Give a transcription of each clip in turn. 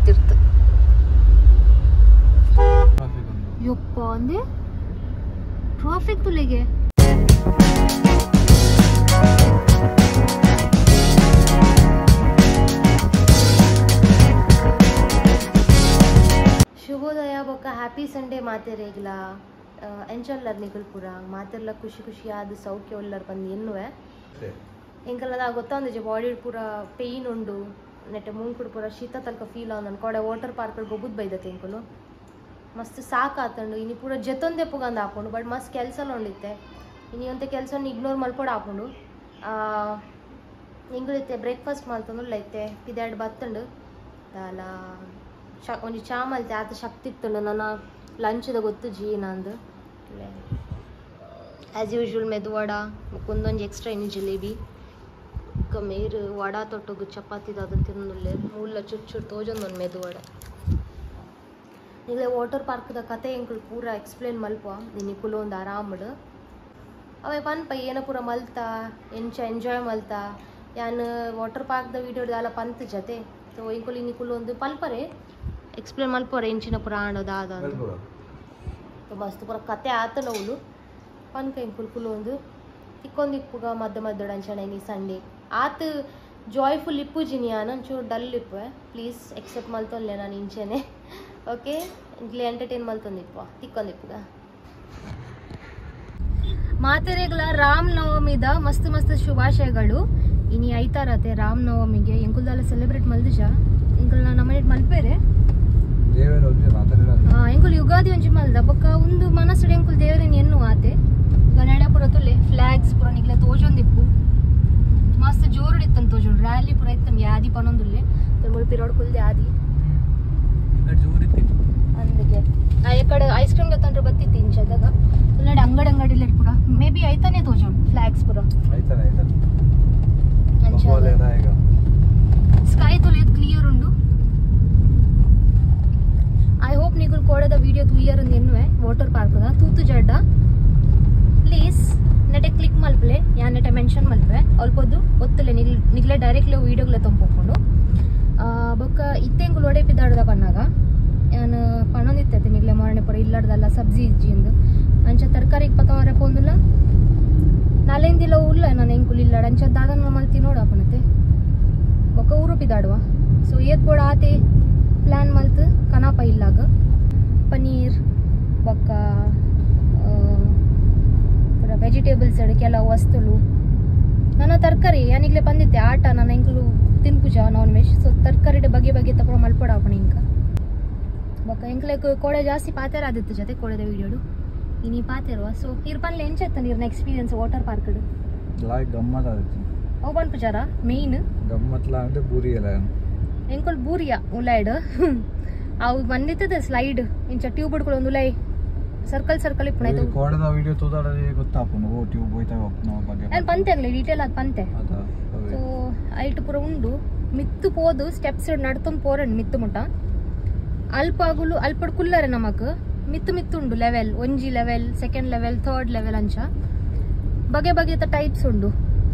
ತಿರ್ತು ಯಪ್ಪ ಅಂದೆ ಟ್ರಾಫಿಕ್ ತುಲೆಗೆ ಶುಭೋದಯ ಬೊಕ್ಕ ಹ್ಯಾಪಿ ಸಂಡೇ ಮಾತೆರೇಗ್ಲ ಎಂಚಲ್ಲರ್ ನಿಗಲ್ ಪೂರ ಮಾತೆರ್ಲ ಖುಷಿ ಖುಷಿಯಾದ ಸೌಖ್ಯ ಉಲ್ಲರ್ ಬಂದು ಎನ್ನುವೆ ಎಂಕಲ್ಲದ ಗೊತ್ತೊಂದಿಜೆ ಬಾಡಿ ಪೂರ ಪೇಯ್ನ್ ಉಂಡು ನೆಟ್ಟೆ ಮೂಂಕುಡು ಪೂರ ಶೀತ ತಲ್ಕ ಫೀಲ್ ಆನ್ ಕೋಡೆ ವಾಟರ್ ಪಾರ್ಕ್ ಗೊಬ್ಬುದ್ ಬೈದತ್ತೆ ಎಂಕುಲು ಮಸ್ತ್ ಸಾಕಾತಂಡು ಇನಿ ಪೂರ ಜೆತ್ತೊಂದೆ ಪುಗಂದು ಹಾಕೊಂಡು ಬಟ್ ಮಸ್ತ್ ಕೆಲಸ ಉಂಡಿತ್ತೆ ಇನಿ ಒಂತೆ ಕೆಲಸ ಇಗ್ನೋರ್ ಮಲ್ಪೊಡು ಹಾಕೊಂಡು ಎಂಕುಲಿತ್ತೆ ಬ್ರೇಕ್ಫಾಸ್ಟ್ ಮಲ್ತಂದು ಐತೆ ಪಿದಾಡ್ ಬತ್ತಂಡು ದಾಲ ಒಂಜಿ ಚಾ ಮಲ್ತೆ ಆತ ಶಕ್ತಿ ಇತ್ತಂಡು ನನ್ನ ಲಂಚ್ದ ಗೊತ್ತು ಜೀ ನಂದು ಆ್ಯಸ್ ಯೂಶುವಲ್ ಮೆದು ವಡ ಒಂದೊಂದು ಎಕ್ಸ್ಟ್ರಾ ಇನ್ನು ಜಿಲೇಬಿ ಮೇರು ವಡ ತೊಟ್ಟೋಗು ಚಪಾತಿ ಅದನ್ನು ತಿನ್ನೊಲ್ಲೆ ಮೂಲ ಚುಟ್ ಚುಟ್ ತೋಜೊಂದೊಂದು ಮೆದು ವಡ ಇಲ್ಲ ವಾಟರ್ ಪಾರ್ಕ್ದ ಕತೆ ಎಂಕುಲು ಪೂರ ಎಕ್ಸ್ಪ್ಲೇನ್ ಮಲ್ಪ ನಿನ್ನ ಕುಲು ಒಂದು ಆರಾಮಡು ಅವೇ ಪನ್ಪ ಏನ ಪೂರ ಮಲ್ತಾ ಎಂಚ ಎಂಜಾಯ್ ಮಲ್ತಾ ಯಾನ್ ವಾಟರ್ ಪಾರ್ಕ್ದ ವೀಡಿಯೋ ದಾಲ ಪಂತ್ ಜತೆ ಸೊ ಎಂಕುಲು ಇನ್ನಿ ಕುಲು ಒಂದು ಪಲ್ಪರೆ ಎಕ್ಸ್ಪ್ಲೇನ್ ಮಲ್ಪರೆ ಎಂಚಿನ ಪೂರ ಆಂಡೋದ ಆದ ಮಸ್ತ್ ಪೂರ ಕತೆ ಆತನವುಲು ಪನ್ಕ ಎಂಕುಲು ಕುಲು ಒಂದು ತಿಕ್ಕೊಂದು ಇಪ್ಪುಗ ಮದ್ದ ಮದ್ದಡ ಅಂಚನೆ ನೀ ಸಂಡೇ ಆತ ಜಾಯ್ಫುಲ್ ಇಪ್ಪುಜಿನಿ ಯಾನ್ ಒಂಚೂರು ಡಲ್ ಇಪ್ಪುವೆ ಪ್ಲೀಸ್ ಎಕ್ಸೆಪ್ಟ್ ಮಲ್ತೊಲ್ಲೆ ನಾನು ಇಂಚೆನೆ ಓಕೆ ಇಂಕ್ಲೆ ಎಂಟರ್ಟೈನ್ ಮಲ್ತೊಂದಿಪ್ಪು ತಿಕ್ಕೊಂದಿಪ್ಪುಗ ಮಾತೆರೆಗ್ಲ ರಾಮನವಮಿದ ಮಸ್ತ್ ಮಸ್ತ್ ಶುಭಾಶಯಗಳು ಇನಿ ಐತಾರತೆ ರಾಮನವಮಿಗೆ ಎಂಕುಲ್ದಲ್ಲ ಸೆಲೆಬ್ರೇಟ್ ಮಲ್ದಿಜ ಎಂಕುಲ್ ನಮ್ಮನೆ ಮಲ್ಪೇರೆ ಎಂಕುಲ್ ಯುಗಾದಿ ಒಂಜಿ ಮಲ್ದ ಬೊಕ್ಕ ಒಂದು ಮನಸ್ಸುಡು ಎಂಕುಲ್ ದೇವರೇನು ಎನ್ನು ಆತೆ ಗಣಡ ಪೂರ ತುಲೆ ಫ್ಲಾಗ್ಸ್ ಪೂರ ನಿಗ್ಲೆ ತೋಜೊಂದಿಪ್ಪು ಮಸ್ತ್ ಜೋರುಡು ಇತ್ತಂತ ತೋಜೊಂಡು ರ್ಯಾಲಿ ಪೂರ ಇತ್ತಂ ಯಾದಿ ಪನೊಂದುಲ್ಲೆ ಮುಳ್ಪಿರೋಡ್ ಕುಲ್ದೆ ಆದಿ ಅಂದಕ್ಕೆ ಆ ಕಡೆ ಐಸ್ ಕ್ರೀಮ್ ಗೊತ್ತಂದ್ರೆ ಬತ್ತಿತ್ತು ಇಂಚದಾಗ ತುಲ್ನಾಡು ಅಂಗಡಿ ಅಂಗಡಿಲಿ ಪೂರ ಮೇ ಬಿ ಐತಾನೆ ತೋಜೊಂಡು ಫ್ಲಾಗ್ಸ್ ಪೂರ ಸ್ಕೈ ತುಲೆ ಕ್ಲಿಯರ್ ಉಂಡು I hope ನಿಗುಲ್ ಕೋಡದ ವಿಡಿಯೋ ತೂಯರ್ ಎನ್ನುವೆ ವಾಟರ್ ಪಾರ್ಕ್ ತೂತು ಜಡ್ಡ ಪ್ಲೀಸ್ ನೆಟೆ ಕ್ಲಿಕ್ ಮಲ್ಪಲೆ ಯಾನ್ ನೆಟೆ ಮೆನ್ಷನ್ ಮಲ್ಪೆ ಅಲ್ಪೊದ್ದು ಒತ್ತಲೆ ನಿಗ್ಲೆ ಡೈರೆಕ್ಟ್ಲಿ ವೀಡಿಯೋಗ್ಲೆ ತಂಪೋಕೊಂಡು ಬೊಕ್ಕ ಇತ್ತೆಂಗುಲು ಒಡೆಪಿದಾಡದ ಪನ್ನಾಗ ಯಾನ್ ಪಣೊಂದಿತ್ತೈತೆ ನಿಗ್ಲೆ ಮಾರನೆ ಪೂರ ಇಲ್ಲಡ್ದಲ್ಲ ಸಬ್ಜಿ ಇಜ್ಜಿ ಇಂದು ಅಂಚ ತರಕಾರಿಗೆ ಪತ್ತವರೆ ಪೋಂದುಲ್ಲ ನಾಲೆಂದಿಲ್ಲ ಉಲ್ಲ ನಾನು ಎಂಕುಲು ಇಲ್ಲಡ ಅಂಚ ದಾದನ ಮಲ್ತಿ ನೋಡ ಪಣತೆ ಬೊಕ್ಕ ಊರುಪಿದಾಡುವ ಸೊ ಏತ್ ಬೋಡ ಆತೆ ಪ್ಲಾನ್ ಮಲ್ತು ಕನಾಪ ಇಲ್ಲಾಗ ಪನೀರ್ ಬೊಕ್ಕ ಪೂರ ವೆಜಿಟೇಬಲ್ಸ್ ಕೆಲವು ವಸ್ತುಲು ನನ್ನ ತರಕಾರಿ ಯಾನಿಗ್ಲೆ ಬಂದಿತ್ತೆ ಆಟ ನನ್ನ ಎಂಕುಲು ತಿನ್ಪುಜ ನಾನ್ ವೆಜ್ ಸೊ ತರಕಾರಿ ಬಗೆ ಬಗೆ ತಪುರ ಮಲ್ಪಡ ಆಪಣ ಇಂಕ ಬೊಕ್ಕ ಎಂಕ್ಲೆ ಕೋಡೆ ಜಾಸ್ತಿ ಪಾತೆರ ಆದಿತ್ತು ಜೊತೆ ಕೋಡೆದ ವೀಡಿಯೋಡು ಇನಿ ಪಾತೆರುವ ಸೊ ಇರ್ ಪನ್ಲೆ ಎಂಚ ನೀರ್ನ ಎಕ್ಸ್ಪೀರಿಯನ್ಸ್ ವಾಟರ್ ಪಾರ್ಕ್ ಗಮ್ಮತ್ ಆದಿತ್ತು ಅವು ಪನ್ಪುಜಾರ ಮೇಯ್ನ್ ಗಮ್ಮತ್ಲ ಅಂದ್ರೆ ಬೂರಿ ಅಲ್ಲ ಎಂಕುಲ್ ಬೂರಿಯ ಉಲೈಡ್ ಅವು ಬಂದಿತ್ತದ ಸ್ಲೈಡ್ ಇಂಚ ಟ್ಯೂಬ್ ಹಿಡ್ಕೊಂಡು ಉಲೈ ಸರ್ಕಲ್ ಸರ್ಕಲ್ ಇಪ್ಪು ಕೋಡದ ವಿಡಿಯೋ ತೋದಾಡದೆ ಗೊತ್ತಾಪುಂಡು ಓ ಟ್ಯೂಬ್ ಹೋಯ್ತಾ ಬಗ್ಗೆ ನಾನು ಪಂತೆ ಆಗಲಿ ಡೀಟೇಲ್ ಅದು ಪಂತೆ ಸೊ ಐಟ್ ಪೂರ ಉಂಡು ಮಿತ್ತು ಪೋದು ಸ್ಟೆಪ್ಸ್ ನಡ್ತೊಂದು ಪೋರಂಡು ಮಿತ್ತು ಮುಟ್ಟ ಅಲ್ಪ ಆಗುಲು ಅಲ್ಪಡ್ ಕುಲ್ಲರೆ ನಮಕ್ ಮಿತ್ತು ಮಿತ್ತು ಉಂಡು ಲೆವೆಲ್ ಒಂಜಿ level second level third level ಅಂಚ ಬಗೆ ಬಗೆತ ಟೈಪ್ಸ್ ಉಂಡು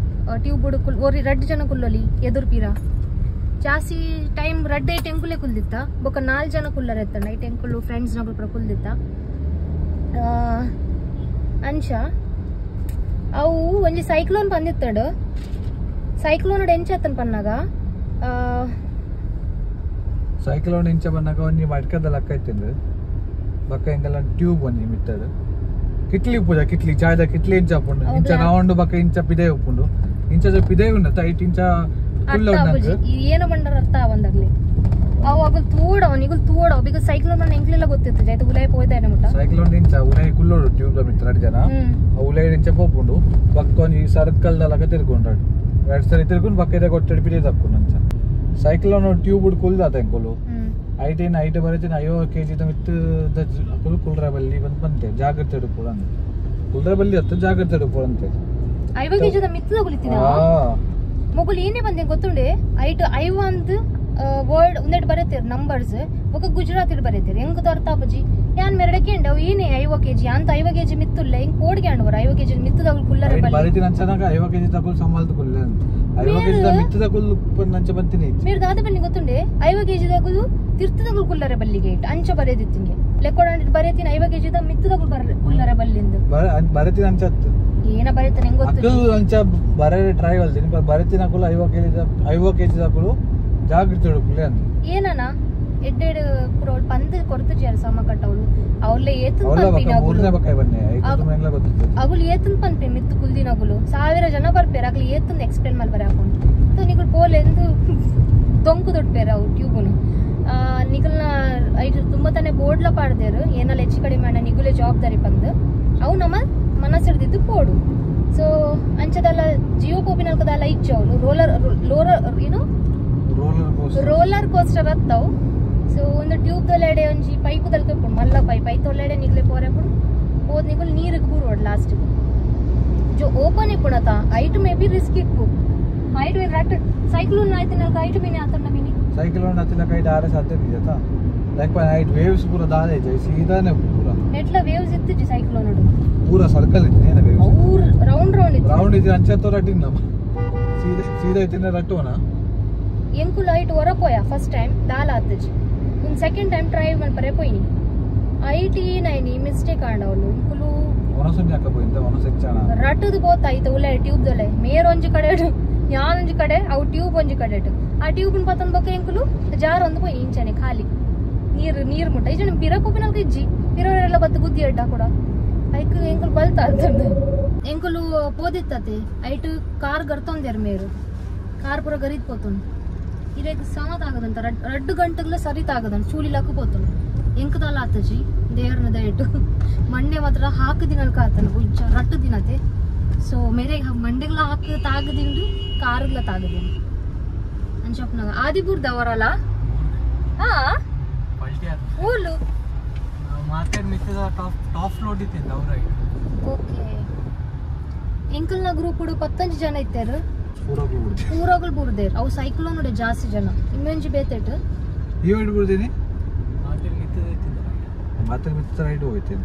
ಟ್ಯೂಬ್ ಕುಲ್ ಒರಿ ರಡ್ಡ್ ಜನ ಕುಲ್ಲೊಲಿ ಎದುರು ಪೀರ ಜಾಸ್ತಿ ಟೈಮ್ ರಡ್ಡ್ ಐಟ್ ಎಂಕುಲೆ ಕುಲ್ದಿತ್ತ ಬೊಕ್ಕ 4 ಜನ ಕುಲ್ಲರೆ ಇತ್ತಂಡ ಐಟ್ ಎಂಕುಲು ಫ್ರೆಂಡ್ಸ್ ನಗುಲು ಪೂರ ಕುಲ್ದಿತ್ತ ಅಂಚ ಅವು ಒಂಜಿ ಸೈಕ್ಲೋನ್ ಬಂದಿತ್ತಡು ಸೈಕ್ಲೋನ್ ಎಂಚ ಅತ್ತನ್ ಪನ್ನಾಗ ಸೈಕ್ಲೋನ್ ಇಂಚ ಬಂದಾಗ ಒಂಜಿ ಮಟ್ಕದ ಲಕ್ಕ ಇತ್ತಿಂದು ಬೊಕ್ಕ ಎಂಕಲ್ಲ ಟ್ಯೂಬ್ ಒಂಜಿ ಮಿತ್ತಡು ಕಿಟ್ಲಿ ಪೂಜ ಕಿಟ್ಲಿ ಚಾಯ್ದ ಕಿಟ್ಲಿ ಇಂಚ ಉಪ್ಪುಂಡು ಇಂಚ ರೌಂಡ್ ಬೊಕ್ಕ ಇಂಚ ಪಿದೆ ಉಪ್ಪುಂಡು ಇಂಚ ಪಿದೆ ಉಂಡು ಐಟ್ ಇಂಚ ಏನು ಬಂಡಾರ ಅರ್ಥ ಆವಂದಾಗ್ಲಿ ಅವು ಅಗಲ್ ತೂಡವ ನಿಗುಲ್ ತೂಡವ because cyclone ಎಂಕ್ಲೆಲ್ಲ ಗೊತ್ತಿತ್ತು ಜಾಯ್ತು ಉಲೈ ಪೋಯ್ತಾನೆ ಮುಟ್ಟ ಸೈಕ್ಲೋನ್ ಇಂಚ ಉಲೈ ಕುಲ್ಲೋಡು ಟ್ಯೂಬ್ ದ ಮಿತ್ತ ರಡ್ಡ್ ಜನ ಉಲೈ ಇಂಚ ಪೋಪುಂಡು ಬೊಕ್ಕ ಒಂಜಿ ಸರ್ಕಲ್ ದ ಲಕ ತಿರ್ಗೊಂಡು ಎರಡು ಸರಿ ತಿರ್ಕೊಂಡು ಬೊಕ್ಕ ಇದೆ ಕೊಟ್ಟೆಡ್ ಪಿದೆ ತಪ್ಪುಂಡು ಅಂಚ ಸೈಕ್ಲೋನ್ ಟ್ಯೂಬ್ ಕುಲ್ದಾತ ಎಂಕುಲು ಐಟೇನ್ ಐಟ್ ಬರತಿನ 50 ಕೆಜಿ ದ ಮಿತ್ತು ಅಕುಲು ಕುಲ್ರ ಬಲ್ಲಿ ಬಂದ್ ಬಂತೆ ಜಾಗ್ರತೆ ಇಡುಪುಡು ಅಂದ್ ಕುಲ್ರ ಬಲ್ಲಿ ಅತ್ತ ಜಾಗ್ರತೆ ಇಡುಪುಡು ಅಂತೆ 50 ಕೆಜಿ the ಮಿತ್ತು ತಗುಲಿತ್ತಿನ ಮೊಗುಲು ಏನೇ ಬಂದೆ ಗೊತ್ತುಂಡೆ ಐಟ್ ಐವ ಅಂದ್ ವರ್ಡ್ ಒಂದೆರಡು ಬರತ್ತೀರ್ ನಂಬರ್ಸ್ ಬೊಕ್ಕ ಗುಜರಾತ್ ಬರತ್ತೀರ್ ಹೆಂಗ್ ಅರ್ಥ ಆಪುಜಿ ಯಾನ್ ಮೆರಡೆ ಕೇಂಡ ಅವು ಏನೇ 50 ಕೆಜಿ ಅಂತ 50 ಕೆಜಿ ಮಿತ್ತುಲ್ಲ ಹಿಂಗ್ ಕೋಡ್ಗೆ ಅಂಡ್ 50 ಕೆಜಿ ಮಿತ್ತುದಗುಲು ಕುಲ್ಲರ ಬಲ್ಲಿ ಬರತಿನ ಅಂಚನಾಗ 50 ಕೆಜಿ ತಗುಲು ಸಂಬಾಲ್ದು ಕುಲ್ಲೆ 50 ಕೆಜಿ ಮಿತ್ತದ ಕುಲ್ಲು ನಂಚ ಬಂತೀನಿ ಮೇರ್ ದಾದ ಬನ್ನಿ ಗೊತ್ತುಂಡೆ 50 ಕೆಜಿ ದಗುಲು ತಿರ್ತದಗುಲು ಕುಲ್ಲರೆ ಬಲ್ಲಿಗೆ ಇಟ್ಟು ಅಂಚ ಬರೆದಿತ್ತಿಂಗೆ ಲೆಕ್ಕೊಡ ಬರೆತೀನಿ 50 ಕೆಜಿ the ಮಿತ್ತದಗುಲು ಕುಲ್ಲರೆ ಬಲ್ಲಿಂದ ಬರೆತೀನಿ ಅಂಚ ಅತ್ತು ಏನ ಬರೆತಾನೆ ಹೆಂಗ್ ಗೊತ್ತು ಅಕ್ಕಲು ಅಂಚ ಬರೆ ಟ್ರೈ ಅಲ್ದಿನಿ ಬರೆತಿನ ಕುಲ್ಲ 50 ಕೆಜಿ ದಗುಲು ಜಾಗೃತಿ ಹುಡುಕುಲೆ ಅಂತ ಏನನ ಎಡ್ಡೆಡ್ ಪುರ ಪಂದ್ ಕೊರ್ತು ಜೇರ್ ಸಮ ಕಟ್ಟವಳು ಅವಲ್ಲ ಏತನ್ ಪನ್ಪಿನ ಮೂರನೇ ಬಕಾಯಿ ಬನ್ನಿ ಐದು ಗೊತ್ತಿತ್ತು ಅಗುಲು ಏತನ್ ಪನ್ಪೆ ಮಿತ್ತು ಕುಲ್ದಿನ ಅಗುಲು 1000 ಜನ ಬರ್ಪೇರ ಅಗ್ಲು ಏತನ್ ಎಕ್ಸ್ಪ್ಲೇನ್ ಮಲ್ಪರೆ ಹಾಕೊಂಡು ನಿಗುಲು ಪೋಲೆಂದು ದೊಂಕು ದೊಡ್ಪೇರ ಅವು ಟ್ಯೂಬುನು ನಿಗುಲ್ನ ಐದು ತುಂಬ ತಾನೆ ಬೋರ್ಡ್ಲ ಪಾಡ್ದೇರು ಏನೆಲ್ಲ ಹೆಚ್ಚು ಕಡಿಮೆ ಅಣ್ಣ ನಿಗುಲೆ ಜವಾಬ್ದಾರಿ ಬಂದು ಅವು ನಮ್ಮ ಮನಸ್ಸಿಡ್ದಿದ್ದು ಪೋಡು ಸೊ ಅಂಚದಲ್ಲ ಜಿಯೋ ಪೋಪಿನಲ್ಕದಲ್ಲ ಇಚ್ಚು ಅವಳು ರೋಲರ್ ಲೋರರ್ ಏನು ರೋಲರ್ ಕೋಸ್ಟರ್ ಅತ್ತವು ಸೊ ಒಂದು ಟ್ಯೂಬ್ ದೊಲ್ಲೆಡೆ ಒಂಜಿ ಪೈಪ್ ದಲ್ಕ ಮಲ್ಲ ಪೈಪ್ ಐತೊಲ್ಲೆಡೆ ನಿಗ್ಲೆ ಪೋರೆ ಪುಡು ಹೋದ್ ನಿಗುಲ್ ನೀರಿಗೆ ಬೂರೋಡ್ ಲಾಸ್ಟ್ ಜೋ ಓಪನ್ ಇಪ್ಪುಣತ ಐಟ್ ಮೇ ಬಿ ರಿಸ್ಕ್ ಇಪ್ಪು ಐಟ್ ಮೇ ರಟ್ ಸೈಕ್ಲೋನ್ ಆಯ್ತು ನಲ್ಕ ಐಟ್ ಮೀನೆ ಆತಣ್ಣ ಮೀನಿ ಸೈಕ್ಲೋನ್ ಆತಿನ ಕೈಟ್ ಆರೆ ಸಾಧ್ಯ ನಿಜತ ಲೈಕ್ ಪಾ ಐಟ್ ವೇವ್ಸ್ ಪೂರ ದಾದೆ ಜೈ ಸೀದಾನೆ ಪೂರ ನೆಟ್ಲ ವೇವ್ಸ್ ಇತ್ತು ಜಿ ಸೈಕ್ಲೋನ್ ಉಡು ಪೂರ ಸರ್ಕಲ್ ಇತ್ತು ನೇನ ವೇವ್ಸ್ ಔರ್ ರೌಂಡ್ ರೌಂಡ್ ಇತ್ತು ರೌಂಡ್ ಇತ್ತು ಅಂಚ ತೋ ರಟ್ಟಿನ ನಮ್ಮ ಸೀದಾ ಸೀದಾ ಇತ್ತಿನ ರಟ್ಟೋನ ಎಂಕುಲ ಐಟ್ ಹೊರ ಪೋಯ ಫಸ್ಟ್ ಟೈಮ್ ದಾಲ ಆತಜಿ ಒಂದು ಸೆಕೆಂಡ್ ಟೈಮ್ ಟ್ರೈ ಮಲ್ಪರೆ ಪೋಯಿನಿ ಐಟ್ ಏನಾಯ್ನಿ ಮಿಸ್ಟೇಕ್ ಆಂಡವಳು ಇಂಕುಲು ರಟ್ಟದು ಬೋತಾಯ್ತು ಉಲೆ ಟ್ಯೂಬ್ ದೊಲೆ ಮೇರ್ ಒಂಜಿ ಕಡೆ ಯಾನೊಂಜಿ ಕಡೆ ಅವು ಟ್ಯೂಬ್ ಒಂಜಿ ಕಡೆ ಆ ಟ್ಯೂಬ್ ಪತ್ತೊಂದು ಬೊಕ್ಕ ಎಂಕುಲು ಜಾರ್ ಒಂದು ಪೋಯಿ ಇಂಚನೆ ಖಾಲಿ ನೀರು ನೀರು ಮುಟ್ಟ ಈಜನ ಪಿರ ಪೋಪಿನಲ್ಕ ಇಜ್ಜಿ ಪಿರವರೆಲ್ಲ ಬತ್ತು ಗುದ್ದಿ ಅಡ್ಡ ಕೂಡ ಐಕ್ ಎಂಕುಲು ಬಲ್ತ ಅಂತಂದು ಎಂಕುಲು ಪೋದಿತ್ತತೆ ಐಟ್ ಕಾರ್ ಗರ್ತೊಂದೇರು ಮೇರು ಕಾರ್ ಪೂರ ಗರೀದ್ ಪೋತುಂಡು ಇರೇಗ್ ಸಮ ತಾಗದಂತ ರಡ್ಡು ಗಂಟೆಗ್ಲ ಸರಿ ತಾಗದಂತ ಚೂಲಿಲಕ್ಕ ಪೋತುಂಡು ಎಂಕದಲ್ಲ ಆತಜಿ ದೇವ್ರನ ದಯಟು ಮಂಡೆ ಮಾತ್ರ ಹಾಕು ದಿನಲ್ಕ ಆತನ ಉಜ್ಜ ರಟ್ಟು ದಿನತೆ ಸೊ ಮೇರೆ ಮಂಡೆಗ್ಲ ಹಾಕು ತಾಗದಿಂಡು ಕಾರುಗ್ಲ ತಾಗದಿಂಡು ಅಂಚಪ್ಪನಾಗ ಆದಿಪುರ್ದ ಅವರಲ್ಲ ಹಾ ಊಲು ಮಾರ್ಕೆಟ್ ಮಿತ್ತದ ಟಾಪ್ ಟಾಪ್ ಫ್ಲೋರ್ ಇತ್ತಿಂದ ಅವರ ಓಕೆ ಎಂಕಲ್ನ ಗ್ರೂಪ್ 15 ಜನ ಇತ್ತಾರು ಪೂರಗಳು ಬುರ್ದೇರು ಅವು ಸೈಕ್ಲೋನ್ ನೋಡಿ ಜಾಸ್ತಿ ಜನ ಇಮ್ಮೆಂಜಿ ಬೇತೆಟ್ ಈವೆಂಟ್ ಬುರ್ದಿನಿ ಮಾರ್ಕೆಟ್ ಮಿತ್ತದ ಇತ್ತಿಂದ ಮಾರ್ಕೆಟ್ ಮಿತ್ತದ ರೈಟ್ ಹೋಯ್ತೇನೆ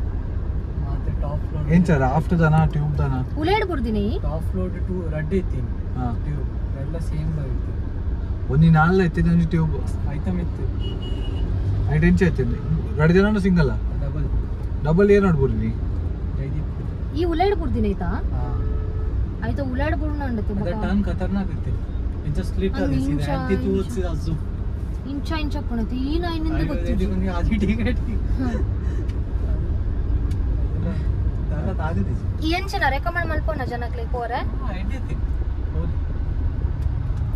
ಮಾರ್ಕೆಟ್ ಟಾಪ್ ಫ್ಲೋರ್ ಏನ್ ಸರ್ ಆಫ್ಟರ್ ದನ ಟ್ಯೂಬ್ ದನ ಉಲೇಡ್ ಬುರ್ದಿನಿ ಟಾಪ್ ಫ್ಲೋರ್ ಟು ರಡ್ಡಿ ಇತ್ತೀನಿ ಹಾ ಟ್ಯೂಬ್ ಎಲ್ಲ ಸೇಮ್ ಇತ್ತು ಒಂದು ನಾಲ್ಕು ಇತ್ತಿನ ಒಂಜಿ ಟ್ಯೂಬ್ ಐಟಮ್ ಇತ್ತು ಐಟ್ ಇಂಚ್ ಐತಿನಿ ರಡ್ಡಿ ಜನ ಸಿಂಗಲ್ ಡಬಲ್ ಡಬಲ್ ಏನ್ ನೋಡ್ಬುರ್ದಿನಿ ಜೈದೀಪ್ ಈ ಉಲೇಡ್ ಬುರ್ದಿನಿ ಆಯ್ತಾ ಹಾ ಆಯ್ತಾ ಉಲಾಡ್ ಬುರ್ನ ಅಂಡತೆ ಅದ ಟರ್ನ್ ಖತರ್ನಾಕ್ ಇತ್ತು ಇಂಚ ಸ್ಲಿಪ್ ಆದ ಸೀದಾ ಅಂತಿ ತೂ ಸೀದಾ ಅಜ್ಜು ಇಂಚ ಇಂಚ ಪುಣತೆ ಈ ನಾಯಿನಿಂದ ಗೊತ್ತಿಲ್ಲ ಆದಿ ಟಿಕೆಟ್ ದಾಲ ತಾದಿದೆ ಎಂಚನ ರೆಕಮೆಂಡ್ ಮಲ್ಪೋನ ಜನಕ್ಲೆ ಪೋರೆ ಹಾ ಎಡ್ಡಿತಿ ಹೌದು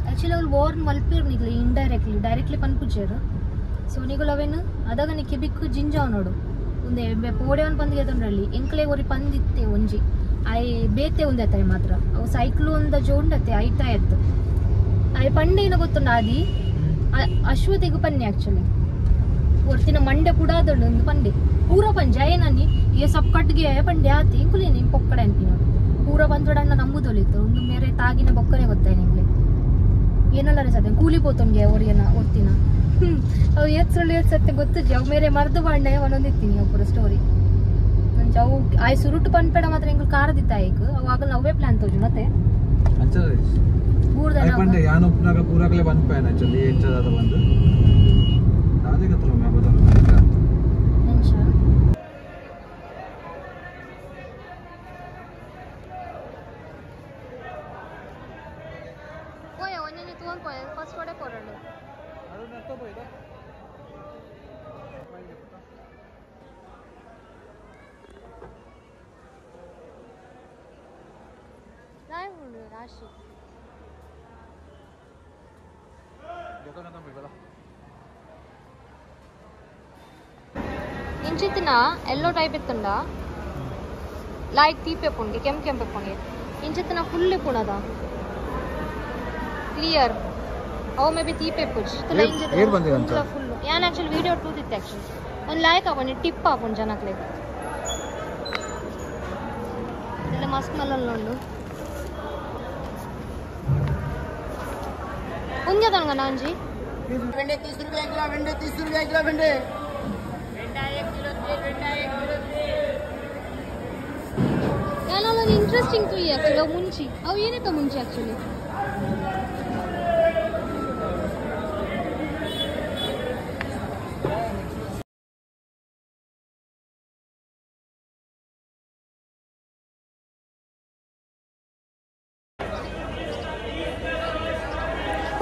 ಆಕ್ಚುಲಿ ಅವ್ರು ವಾರ್ನ್ ಮಲ್ಪೇರ್ ನಿಗ್ಲೆ ಇಂಡೈರೆಕ್ಟ್ಲಿ ಡೈರೆಕ್ಟ್ಲಿ ಪನ್ಪುಜೇರು ಸೊ ನಿಗುಲ್ ಅವೇನು ಅದಾಗ ನಿ ಕಿಬಿಕ್ಕು ಜಿಂಜಾವ್ ನೋಡು ಒಂದೇ ಪೋಡೆವನ್ ಪಂದಿಗೆ ತೊಂದ್ರಲ್ಲಿ ಎಂಕ್ಲೆ ಒರಿ ಪಂದಿತ್ತೆ ಒಂಜಿ I ಬೇತೆ ಒಂದೇ ಮಾತ್ರ ಅವು ಸೈಕ್ಲೋನ್ದ ಜೋಂಡತೆ ಐತಾ ಎತ್ತು I ಪಂಡೆ ಏನೋ ಗೊತ್ತುಂಡ ಆದಿ ಅಶ್ವತಿಗೂ ಪನ್ನೆ ಆಕ್ಚುಲಿ ಒರ್ತಿನ ಮಂಡೆ ಕೂಡ ಅದೊಂಡು ಒಂದು ಪಂಡೆ ಪೂರ ಪಂಜೆ ಅಯ್ಯನನ್ನಿ ಏ ಸಪ್ ಕಟ್ಗೆ ಪಂಡೆ ಆತಿ ಇಂಕುಲೇ ನಿಮ್ಮ ಪೊಕ್ಕಡೆ ಅಂತೀನಿ ಪೂರ ಬಂದೊಡಣ್ಣ ನಂಬುದೊಲಿತ್ತು ಒಂದು ಮೇರೆ ತಾಗಿನ ಬೊಕ್ಕನೆ ಗೊತ್ತಾಯ ನಿಂಗೆ ಏನಲ್ಲ ಸತ್ಯ ಕೂಲಿ ಪೋತೊಂಗೆ ಒರಿಯನ ಒರ್ತಿನ ಅವು ಏತ್ ಸುಳ್ಳು ಏತ್ ಸತ್ಯ ಗೊತ್ತುಜಿ ಅವು ಮೇರೆ ಮರ್ದು ಬಾಂಡೆ ಒಂದೊಂದಿತ್ತೀನಿ ಅವು ಪೂರ ಸ್ಟೋರಿ ನಂಜ ಅವು ಆಯ್ ಸುರುಟು ಪನ್ಪೇಡ ಮಾತ್ರ ಎಂಕುಲು ಕಾರದಿತ್ತ ಆಯ್ಕು ಅವು ಆಗಲ್ಲ ಅವೇ ಪ್ಲಾನ್ ತೋಜು ಮತ್ತೆ ಪಂಡೆ ಯಾನ್ ಉಪ್ಪುನಾಗ ಪೂರಾಗಲೇ ಬಂದ್ಪೇನ ಆಕ್ಚುಲಿ ಎಂಚದಾದ ಬಂದು ಅದೇ ಗೊತ್ತಲ್ಲ ಮ್ಯಾ ಗೊತ್ತಲ್ಲ ಎಂಚ ಪೋಯ ಒಂಜೊಂಜಿ ತೂವೊಂದು ಪೋಯ ಫಸ್ಟ್ ಒಡೆ ಪೋರಡು ಅದು ನರ್ತೋ ಪೋಯ್ದ ರಾಶಿ ಇಂಚಿತ್ತಿನ ಎಲ್ಲೋ ಟೈಪ್ ಇತ್ತುಂಡ ಲಾಯ್ಕ್ ತೀಪೆ ಪುಂಗೆ ಕೆಂಪು ಕೆಂಪೆ ಪುಂಗೆ ಇಂಚಿತ್ತಿನ ಫುಲ್ ಪುಣದ ಕ್ಲಿಯರ್ ಅವು ಮೇ ಬಿ ತೀಪೆ ಪುಜ್ ಇಂಚಿತ್ತಿನ ಫುಲ್ ಯಾನ್ ಆಕ್ಚುಲಿ ವಿಡಿಯೋ ಟೂತಿತ್ತು ಆಕ್ಚುಲಿ ಒಂದು ಲಾಯ್ಕ್ ಆಪುಂಡು ಟಿಪ್ ಆಪುಂಡು ಜನಕ್ಲೆ ಇಲ್ಲ ಮಸ್ತ್ ಮಲ್ಲೊಂಡು ಉಂಜೆ ನಾಂಜಿ भिंडी 30 रुपये किलो, भिंडी 30 रुपये किलो, भिंडी 1 किलो भिंडा 1 किलो। ಯಾನೊಂದು ಇಂಟ್ರೆಸ್ಟಿಂಗ್ ಟು ಆಕ್ಚುಲಿ ಅವು ಮುಂಚಿ ಅವು ಏನಕ್ಕೆ ಮುಂಚಿ ಆಕ್ಚುಲಿ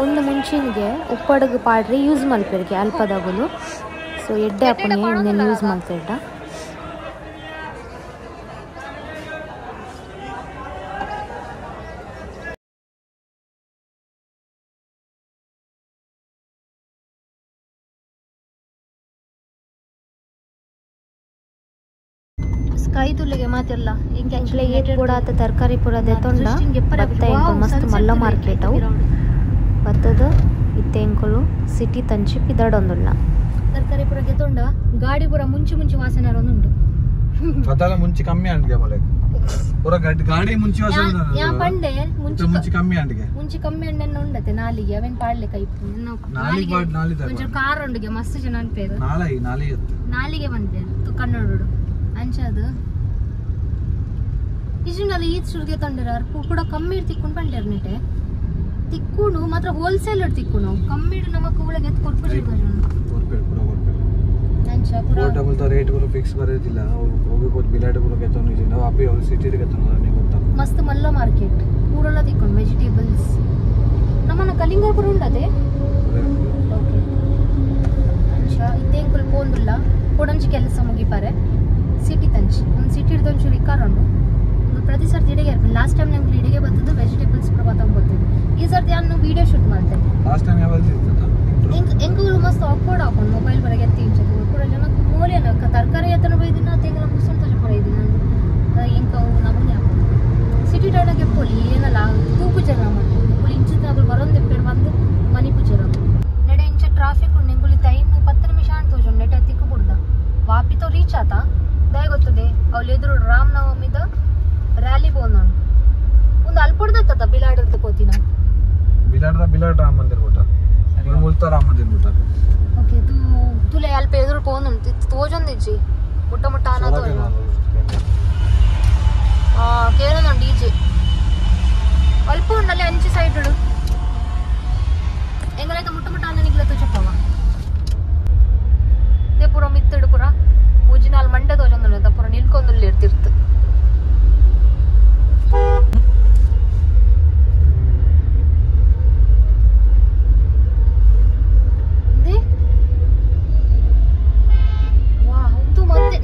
ಒಂದು ಮುಂಚಿನಿಗೆ ಉಪ್ಪಡಗು ಪಾಡ್ರಿ ಯೂಸ್ ಮಲ್ಪೆರ್ಗೆ ಅಲ್ಪದಗುಲು. ಸೊ ಎಡ್ಡೆ ಅಪ್ಪಣೆ ಒಂದೇನು ಯೂಸ್ ಮಲ್ತೆಡ್ಡ. ಸ್ಕೈ ತುಲಿಗೆ ಮಾತಿಲ್ಲ ಇಂಕೆ ಕೂಡ ಆತ ತರಕಾರಿ ಪೂರ ದೆತೊಂಡ ಬತ್ತ ಎಂಕುಲು ಮಸ್ತ್ ಮಲ್ಲ ಮಾರ್ಕೆಟ್ ಅವು ಬತ್ತದ ಇತ್ತೆ ಎಂಕುಲು ಸಿಟಿ ತಂಚಿ ಪಿದಡೊಂದುಲ್ಲ. ತರಕಾರಿ ಪೂರ ಗೆತೊಂಡ ಗಾಡಿ ಪೂರ ಮುಂಚಿ ಮುಂಚಿ ವಾಸನೆ ಉಂಟು. ಅದಲ್ಲ ಮುಂಚಿ ಕಮ್ಮಿ ಅಂಡ್ಗೆ ಮೊಲೆ ಪೂರ ಗಾಡಿ ಮುಂಚಿ ವಾಸನೆ ಯಾ ಪಂಡೆ ಮುಂಚಿ ಮುಂಚಿ ಕಮ್ಮಿ ಅಂಡ್ಗೆ ಮುಂಚಿ ಕಮ್ಮಿ ಅಂಡೆನ್ನ ಉಂಡತೆ ನಾಲಿಗೆ ಅವೆನ್ ಪಾಡ್ಲೆ ಕೈ ನಾಲಿಗೆ ಪಾಡ್ ನಾಲಿ ತ ಒಂಚೂರು ಕಾರ್ ಉಂಡುಗೆ ಮಸ್ತ್ ಜನ ಅನ್ಪೇರು ನಾಲೈ ನಾಲಿ ಎತ್ತು ನಾಲಿಗೆ ಬಂದೆ ಕನ್ನಡಡು ಅಂಚದು ಇಜುಂಡಲ್ಲ ಈತ್ ಸುರ್ಗೆ ತಂಡಿರ ಕೂಡ ಕಮ್ಮಿ ತಿಕ್ಕೊಂಡು ಬಂಡೇರ್ ನಿಟೆ ತಿಕ್ಕುನು ಮಾತ್ರ ಹೋಲ್ಸೇಲ್ ತಿಕ್ಕುನು ಕಮ್ಮಿ ನಮ್ಮ ಕೂಳಗೆ ಎತ್ತು ಕೊರ್ಪು ಅಂಚ ಪೂರ ಡಬಲ್ ತ ರೇಟ್ ಪೂರ ಫಿಕ್ಸ್ ಬರೋದಿಲ್ಲ. ಹೋಗಿ ಹೋಗಿ ಬಿಲಾಟ ಪೂರ ಕೆತ್ತನು ಇದೆ ನಾವು ಅಪ್ಪಿ ಅವ್ರು ಸಿಟಿ ಕೆತ್ತನು ನೀವು ಗೊತ್ತಾ ಮಸ್ತ್ ಮಲ್ಲ ಮಾರ್ಕೆಟ್ ಪೂರೆಲ್ಲ ತಿಕ್ಕೊಂಡು ವೆಜಿಟೇಬಲ್ಸ್ ನಮ್ಮನ್ನ ಕಲಿಂಗರ್ ಪೂರ ಉಂಡದೆ. ಓಕೆ ಅಂಚ ಇತ್ತೇಂಕುಲು ಪೋಂದುಲ್ಲ ಕೊಡಂಚಿ ಕೆಲಸ ಮುಗಿಪಾರೆ ಸಿಟಿ ತಂಚಿ ಒಂದು ಸಿಟಿ ಹಿಡ್ದು ಒಂಚೂರು ಇಕ್ಕಾರ ಉಂಡು ಪ್ರತಿ ಸರ್ತಿ ಇಡಿಗೆ ಇರ್ತೀನಿ. ಲಾಸ್ಟ್ ಟೈಮ್ ನಮ್ಗೆ ಇಡಿಗೆ ಬರ್ತದೆ ವೆಜಿಟೇಬಲ್ಸ್ ಕೂಡ ತಗೊಂಡ್ಬರ್ತೀವಿ. ಈ ಸರ್ತಿ ನಾನು ವೀಡಿಯೋ ಶೂಟ್ ಮಾಡ್ತೇನೆ. ಲಾಸ್ಟ್ ಟೈಮ್ ಯಾವಾಗ ಎಂಕುಲು ಮಸ್ತ್ ಆಕ್ವರ್ಡ್ ಹಾಕೊಂಡು ಮೊಬೈಲ್ ಬರಗೆ ಎತ್ತಿ ಕೂಡ ಜನಕ್ಕೆ ಮೋಲಿಯನ ತರಕಾರಿ ಎತ್ತನ ಬೈದಿನ ತಿಂಗಳ ಮುಗಿಸ್ಕೊಂಡು ತಜ ಇದ್ದೀನಿ ನಾನು ಎಂಕವು ನಮ್ಮನೆ ಹಾಕೊಂಡು ಸಿಟಿ ಟೌನಾಗೆ ಪೋಲಿ ಏನಲ್ಲ ತೂಕು ಜನ ಮಾಡ್ತೀವಿ ಇಂಚಿನ ಬರೋಂದೆಪ್ಪೇರು ಬಂದು ಮನಿ ಪೂಜರ ನೆಡೆ ಇಂಚ ಟ್ರಾಫಿಕ್ ಉಂಡು ಎಂಕುಲಿ ಟೈಮ್ 10 ನಿಮಿಷ ಅಂಟು ನೆಟ ತಿಕ್ಕು ಬಿಡ್ದ ವಾಪಿತೋ ರೀಚ್ ಆತ ದಯ ಗೊತ್ತದೆ ಅವ್ಳು ಎದುರು ರಾಮನವಮಿದ ರ್ಯಾಲಿ ಪೋನು ಒಂದು ಅಲ್ಪಡ್ದತ್ತ ಬಿಲಾಡರ್ದ ಪೋತಿನ ಬಿಲಾಡದ ಬಿಲಾಡ ರಾಮ ಮಂದಿರ ಊಟ ಮುಲ್ತ ರಾಮ ಮಂದಿರ ಊಟ. ಓಕೆ ತು ತುಲೆ ಅಲ್ಪ ಎದುರು ಪೋನು ತೋಜೊಂದಿಜ್ಜಿ ಮುಟ್ಟ ಮುಟ್ಟ ಆನ ತೋಜ ಆ ಕೇರಳ ಡಿಜೆ ಅಲ್ಪ ಉಂಡಲ್ಲಿ ಅಂಚಿ ಸೈಡ್ ಎಂಗಲೈತ ಮುಟ್ಟ ಮುಟ್ಟ ಆನ ನಿಗ್ಲ ತೋಚಪ್ಪವ they ಪೂರ ಮಿತ್ತಡು ಪೂರ ಮೂಜಿನಾಲ್ ಮಂಡೆ ತೋಜೊಂದುಲ್ಲ ಪೂರ ನಿಲ್ಕೊಂದುಲ್ಲ ಇರ್ತಿರ್ತು.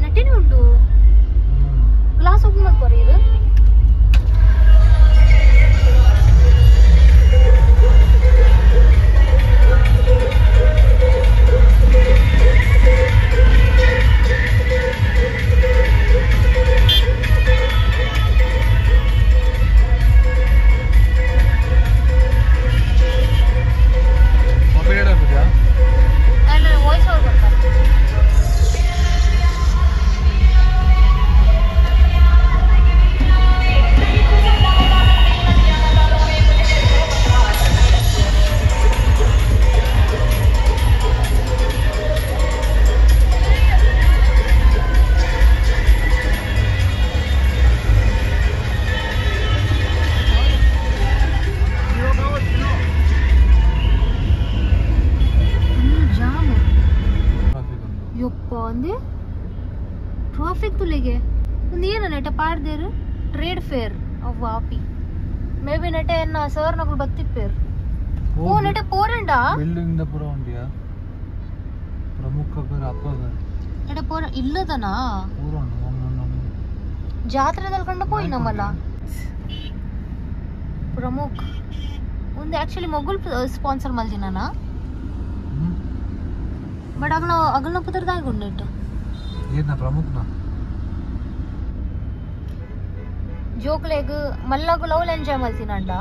ನಟಿನೇ ಉಂಟು ಗ್ಲಾಸ್ ಓಪನ್ ಮಾಡ್ಕೋರಿ ಇದು. ವಾಯ್ಸ್ ಓವರ್ ಕೊಡ್ತಾರೆ. ಟ್ರಾಫಿಕ್ ತುಲಿಗೆ ಒಂದು ಏನು ನೆಟ ಪಾಡ್ದೇರು ಟ್ರೇಡ್ ಫೇರ್ ಅವ್ ವಾಪಿ ಮೇ ಬಿ ನೆಟ ಎನ್ನ ಸರ್ ನಗುಲು ಬತ್ತಿಪ್ಪೇರು ಓ ನೆಟ ಪೋರಂಡ ಬಿಲ್ಡಿಂಗ್ the ಪೂರ ಉಂಡಿಯಾ ಪ್ರಮುಖ ಬೇರೆ ಅಪ್ಪ ಬೇರೆ ನೆಟ ಪೋರ ಇಲ್ಲದನಾ ಪೂರ ಜಾತ್ರೆದಲ್ಲಿ ಕಂಡು ಪೋಯಿ ನಮ್ಮಲ್ಲ ಪ್ರಮುಖ ಒಂದು ಆಕ್ಚುಲಿ ಮೊಗುಲ್ ಸ್ಪಾನ್ಸರ್ ಮಲ್ದಿನಾನ ಬಟ್ ಅಗಲ ಅಗಲನ ಪುತ್ರದಾಗ ಉಂಡಿಟ್ಟು ಏನ ಪ್ರಮುಖನ ಜೋಕ್ಲೆಗ್ ಮಲ್ಲಗುಲ್ ಅವ್ಲು ಎಂಜಾಯ್ ಮಲ್ತಿನಂಡ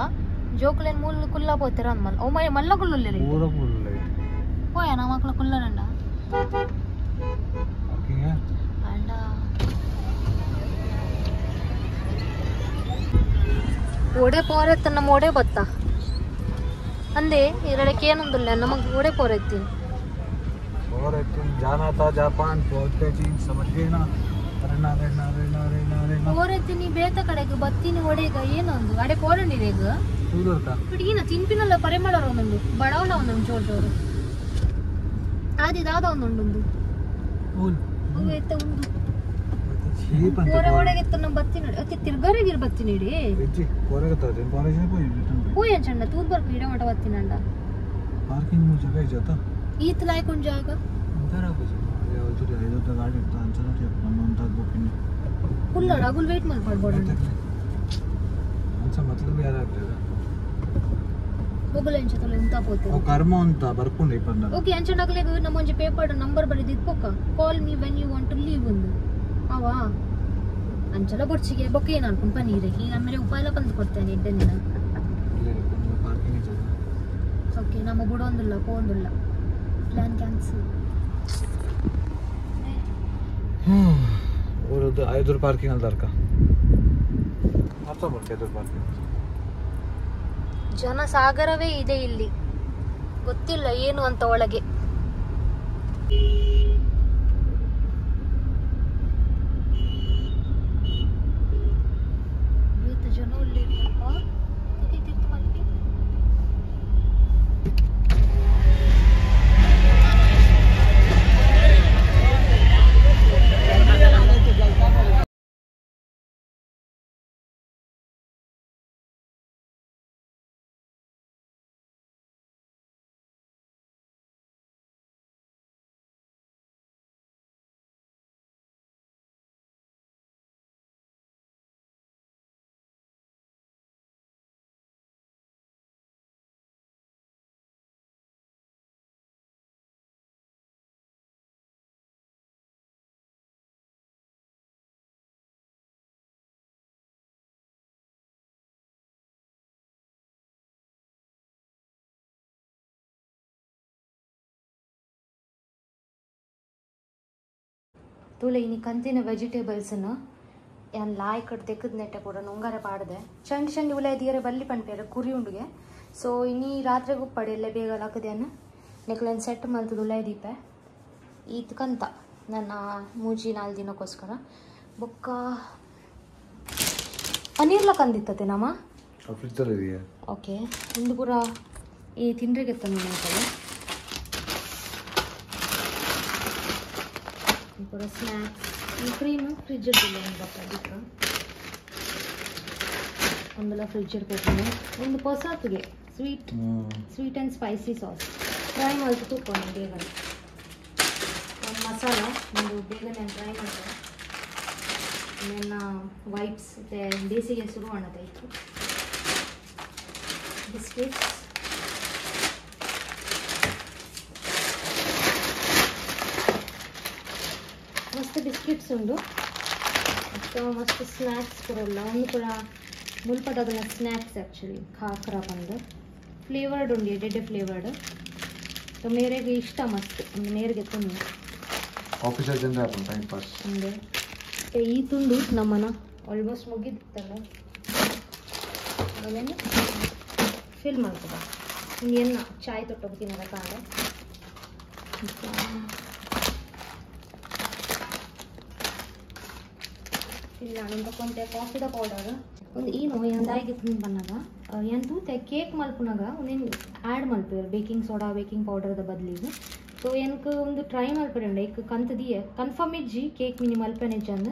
ಜೋಕ್ಲೆನ್ ಮೂಲ ಕುಲ್ಲ ಪೋತಿರ ಅಂದ್ಮಲ್ ಓ ಮೈ ಮಲ್ಲಗುಲ್ ಉಲ್ಲೆರ್ ಪೂರ ಕುಲ್ಲ ಪೋಯ ನಾ ಮಕ್ಳ ಕುಲ್ಲರಂಡ ಅಂಡ ಓಡೆ ಪೋರೆತ್ತ ನಮ್ಮ ಓಡೆ ಬತ್ತ ಅಂದೆ ಎರಡಕ್ಕೆ ಏನೊಂದಿಲ್ಲ ನಮಗೆ ಓಡೆ ಪೋರೆತ್ತೀನಿ जाना था जापान पहुंच गए चीन समझ गए ना. अरे ना रे ना रे ना रे ना रे ना ಪೋರೆತ್ತೀನಿ ಬೇತ ಕಡೆಗೆ ಬತ್ತೀನಿ ಒಡೆಗ ಏನೊಂದು ಅಡೆ ಪೋರಂಡಿರೇಗ ತೂದರ್ಕ ಬಿಡಿಗಿನ ತಿನ್ಪಿನಲ್ಲ ಪರಿಮಳ ಒಂದೊಂದು ಬಡವಲ ಒಂದೊಂದು ಜೋರು ಜೋರು ಆದಿದಾದ ಒಂದೊಂದು ಅವು ಎತ್ತ ಉಂಡು ಪೋರೆ ಒಡೆಗೆ ನಮ್ಮ ಬತ್ತಿ ನೋಡಿ ಅತಿ ತಿರ್ಗರೆಗಿರ್ ಬತ್ತಿ ನೀಡಿ ಇಜ್ಜಿ ಪೋರೆಗೆ ತೋಜೆ ಪೋರೆಗೆ ಪೋಯಿ ಪೋಯಿ ಅಂಚಂಡ ತೂದ್ ಬರ್ಪ ಇಡ ಮಟ ಬತ್ತಿನಂಡ ಪಾರ್ಕಿಂಗ್ ಜಾಗ ಇಜ್ಜಾತ ಈತ್ ಲಾಯ್ಕ್ ಉಂಡು ಜಾಗ ಐದೊತ್ತ ಗಾಡಿ ಇರ್ತಾ ಅಂಚನೆ ನಮ್ಮ ಅಂತ ಬುಕ್ಕಿನಿ ಕುಲ್ಲ ಅಗುಲ್ ವೇಟ್ ಮಲ್ಪಡ್ಬೋಡು ಅಂಚ ಮತ್ಲಬ್ ಯಾರಾಗ್ತದೆ ಮೊಬೈಲ್ ಎಂಚ ತೊಲೆ ಉಂತಾ ಪೋತೆ ಅವು ಕರ್ಮ ಅಂತ ಬರ್ಪುಂಡು ಈ ಪಂಡ ಓಕೆ ಅಂಚನಗಲೆಗ್ ನಮ್ಮ ಒಂಜಿ ಪೇಪರ್ ನಂಬರ್ ಬರೆದಿತ್ತು ಪೊಕ್ಕ call me when you want to leave ಒಂದು ಅವಾ ಅಂಚಲ ಬೊರ್ಚಿಗೆ ಬೊಕ್ಕ ಏನು ಅನ್ಕೊಂಡು ಪನ್ನೀರ್ ಈ ಆಮೇಲೆ ಉಪಾಯಲ ಬಂದು ಕೊಡ್ತೇನೆ ಎಡ್ಡೆನಿನ ಪಾರ್ಕಿಂಗ್ ಇಜ್ಜಾತ ಓಕೆ ನಮ್ಮ ಬುಡೊಂದುಲ್ಲ ಪೋಂದುಲ್ಲ ಪ್ಲಾನ್ ಕ್ಯಾನ್ಸಲ್ ಊರದ್ದು ಐದೂರು ಪಾರ್ಕಿಂಗ್ ಅಲ್ಲಿ ದರ್ಕ ಅರ್ಥ ಮಾಡ್ಕೆ ಐದೂರು ಪಾರ್ಕಿಂಗ್ ಜನಸಾಗರವೇ ಇದೆ ಇಲ್ಲಿ ಗೊತ್ತಿಲ್ಲ ಏನು ಅಂತ ಒಳಗೆ ಇವತ್ತು ಜನ ಉಳ್ಳೇರಪ್ಪ ತಿರ್ತು ಮಲ್ಪಿ ತೂಲೆ ಇನಿ ಕಂತಿನ ವೆಜಿಟೇಬಲ್ಸ್ನು ಯಾನ್ ಲಾಯ್ಕಡ್ ತೆಕ್ಕದ್ ನೆಟ್ಟೆ ಪೂರ ನೊಂಗಾರೆ ಪಾಡ್ದೆ ಚಂಡ್ ಚಂಡಿ ಉಲ ದಿಯರೆ ಬಲ್ಲಿ ಪನ್ಪೇರೆ ಕುರಿ ಉಂಡುಗೆ ಸೊ ಇನಿ ರಾತ್ರೆಗ್ ಉಪ್ಪಡೆ ಎಲ್ಲ ಬೇಗ ಲಾಕದೇನು ನೆಕ್ಲೆನ್ ಸೆಟ್ ಮಲ್ತದ ಉಲಾಯ್ ದೀಪೆ ಈತ್ ಕಂತ ನನ್ನ ಮೂಜಿ ನಾಲ್ ದಿನಕ್ಕೋಸ್ಕರ ಬೊಕ್ಕ ಪನ್ನೀರ್ಲ ಕಂದಿತ್ತತೆ ನಮ್ಮ ಫ್ರಿಜ್ಜಲ್ಲಿ ಇದೆಯಾ ಓಕೆ ಒಂದು ಪೂರ ಈ ತಿಂಡ್ರಿಗೆ ಎತ್ತಂದು ಪೂರ ಸ್ನ್ಯಾಕ್ಸ್ ಈ ಕ್ರೀಮ್ ಫ್ರಿಜ್ ಅದಕ್ಕೆ ಒಂದೆಲ್ಲ ಫ್ರಿಜ್ ಕೊಟ್ಟಿನಿ ಒಂದು ಹೊಸತಿಗೆ sweet sweet and spicy sauce try ಮಲ್ತು ತೂಕೊಂಡು ಬೇಗನೆ ಒಂದು ಮಸಾಲ ಒಂದು ಬೇಗನೆ ಟ್ರೈ ಮಾಡ್ತಾರೆ ನನ್ನ ವೈಪ್ಸ್ ಬೇಸಿಗೆ ಶುರು ಅನ್ನೋದಾಯಿತು ಬಿಸ್ಕೆಟ್ಸ್ ಮಸ್ತ್ ಬಿಸ್ಕೆಟ್ಸ್ ಉಂಡು ಮತ್ತು ಮಸ್ತ್ ಸ್ನ್ಯಾಕ್ಸ್ ಕೂಡ ಉಲ್ಲ ಒಂದು ಕೂಡ ಮುಲ್ಪಟದಲ್ಲ ಸ್ನ್ಯಾಕ್ಸ್ ಆ್ಯಕ್ಚುಲಿ ಖಾಕ್ರ ಬಂದು ಫ್ಲೇವರ್ಡ್ ಉಂಡು ಎಡ್ಡೆ ಫ್ಲೇವರ್ಡ್ ಸೊ ಮೇರೆಗೆ ಇಷ್ಟ ಮಸ್ತ್ ಒಂದು ಮೇರೆಗೆ ತುಂಡು ಆಫೀಸರ್ ಜನರೇ ಹಾಕೊಂಡು ಟೈಮ್ ಪಾಸ್ ಒಂದು ಈ ತುಂಡು ನಮ್ಮನ ಆಲ್ಮೋಸ್ಟ್ ಮುಗಿದಿತ್ತಲ್ಲ ಆಮೇಲೆ ಫಿಲ್ ಮಾಡ್ತದ ಎನ್ನ ಚಾಯ್ ತೊಟ್ಟೋಗ್ತೀನಲ್ಲ ಕಾಂಡ ಇಲ್ಲ ನಾನು ಕಾಫಿದ ಪೌಡರ್ ಒಂದು ಏನು ದಾಯಿಗೆ ತಿಂದು ಬಂದಾಗ ಏನು ತೂತೆ ಕೇಕ್ ಮಲ್ಪುನಾಗ ಒಂದೇನು ಆ್ಯಡ್ ಮಲ್ಪೇರು ಬೇಕಿಂಗ್ ಸೋಡಾ ಬೇಕಿಂಗ್ ಪೌಡರ್ದ ಬದಲಿಗೆ ಸೊ ಏನಕ್ಕೆ ಒಂದು ಟ್ರೈ ಮಲ್ಪರೆ ಉಂಡು ಐಕ್ ಕಂತದಿಯೇ ಕನ್ಫರ್ಮ್ ಇಜ್ಜಿ ಕೇಕ್ ಮಿನಿ ಮಲ್ಪೆನೆ ಅಂದ್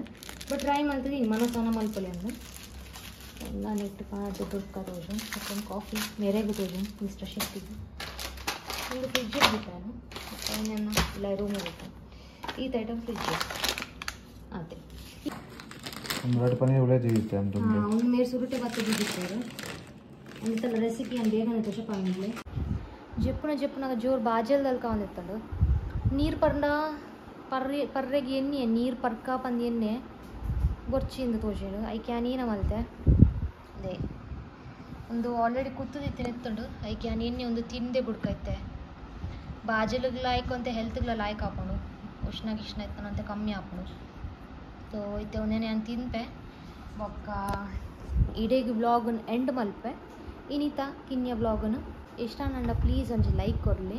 ಬಟ್ ಟ್ರೈ ಮಲ್ತದಿ ಮನಸನ ಮಲ್ಪಲೆ ಅಂದು ಎಲ್ಲ ನೆಟ್ ಪಾಡ್ದು ದುಡ್ಕ ತೋಜು ಮತ್ತೊಂದು ಕಾಫಿ ಮೇರೆಗೂ ತೋಜು ಮಿಸ್ಟರ್ ಶೆಟ್ಟಿಗೆ ಒಂದು ಫ್ರಿಜ್ ಬಿಟ್ಟಾನು ಮತ್ತು ಅವನ್ನೆಲ್ಲ ಇಲ್ಲ ರೂಮ್ ಇರುತ್ತೆ ಈತ ಐಟಮ್ ಫ್ರಿಜ್ ಅದೇ ಒಂದು ಎರಡು ಪನ್ನೀರ್ ಒಳ್ಳೆ ಅಂತ ಒಂದು ಮೇರೆ ಸುರುಟೆ ಬತ್ತದಿದ್ದಾರೆ ಒಂದಿತ್ತಲ್ಲ ರೆಸಿಪಿ ಅಂತ ಬೇಗನೆ ತೋಚಪಾಂಗಿಲ್ಲ ಜೆಪ್ಪುನ ಜೆಪ್ಪುನಾಗ ಜೋರು ಬಾಜಲ್ದಲ್ಲಿ ಕಾವಂದಿತ್ತಂಡು ನೀರು ಪರ್ಂಡ ಪರ್ರೆ ಪರ್ರೆಗೆ ಎಣ್ಣೆ ನೀರು ಪರ್ಕ ಪಂದು ಎಣ್ಣೆ ಬೊರ್ಚಿಂದ ತೋಜೇಡು ಐಕೆ ಏನ ಮಲ್ತೆ ಅದೇ ಒಂದು ಆಲ್ರೆಡಿ ಕುತ್ತದಿತ್ತೆ ಎತ್ತುಂಡು ಐಕೆ ಎಣ್ಣೆ ಒಂದು ತಿಂದೆ ಬುಡ್ಕೈತೆ ಬಾಜಲಿಗೆ ಲಾಯ್ಕ್ ಅಂತ ಹೆಲ್ತ್ಗ್ಲ ಲಾಯ್ಕ್ ಹಾಕೊಂಡು ಉಷ್ಣ ಗಿಷ್ಣ ಇತ್ತನಂತೆ ಕಮ್ಮಿ ಹಾಕೊಂಡು ಸೊ ಇತ್ತೆ ಒಂದೇನೆ ನಾನು ತಿನ್ಪೆ ಬೊಕ್ಕ ಇಡೀ ವ್ಲಾಗನ್ ಎಂಡ್ ಮಲ್ಪೆ ಇನಿತ ಕಿನ್ಯ ವ್ಲಾಗನ್ನು ಇಷ್ಟ ನಂಡ ಪ್ಲೀಸ್ ಒಂಜಿ ಲೈಕ್ ಕೊರ್ಲಿ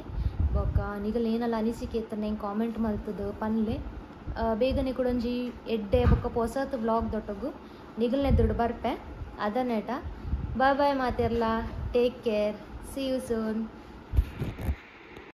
ಬೊಕ್ಕ ನಿಗಲ್ ಏನಲ್ಲ ಅನಿಸಿಕೆ ಇತ್ತಂಡ ಹೆಂಗೆ ಕಾಮೆಂಟ್ ಮಲ್ತದ ಪನ್ಲೆ ಬೇಗನೆ ಕೂಡ ಒಂಜಿ ಎಡ್ಡೆ ಬೊಕ್ಕ ಪೊಸತ್ ವ್ಲಾಗ್ ದೊಟ್ಟಗು ನಿಗಲ್ನೆ ದುಡ್ಡು ಬರ್ಪೆ ಅದನ್ನೇಟ ಬಾಯ್ ಬಾಯ್ ಮಾತಿರ್ಲ take care see you soon.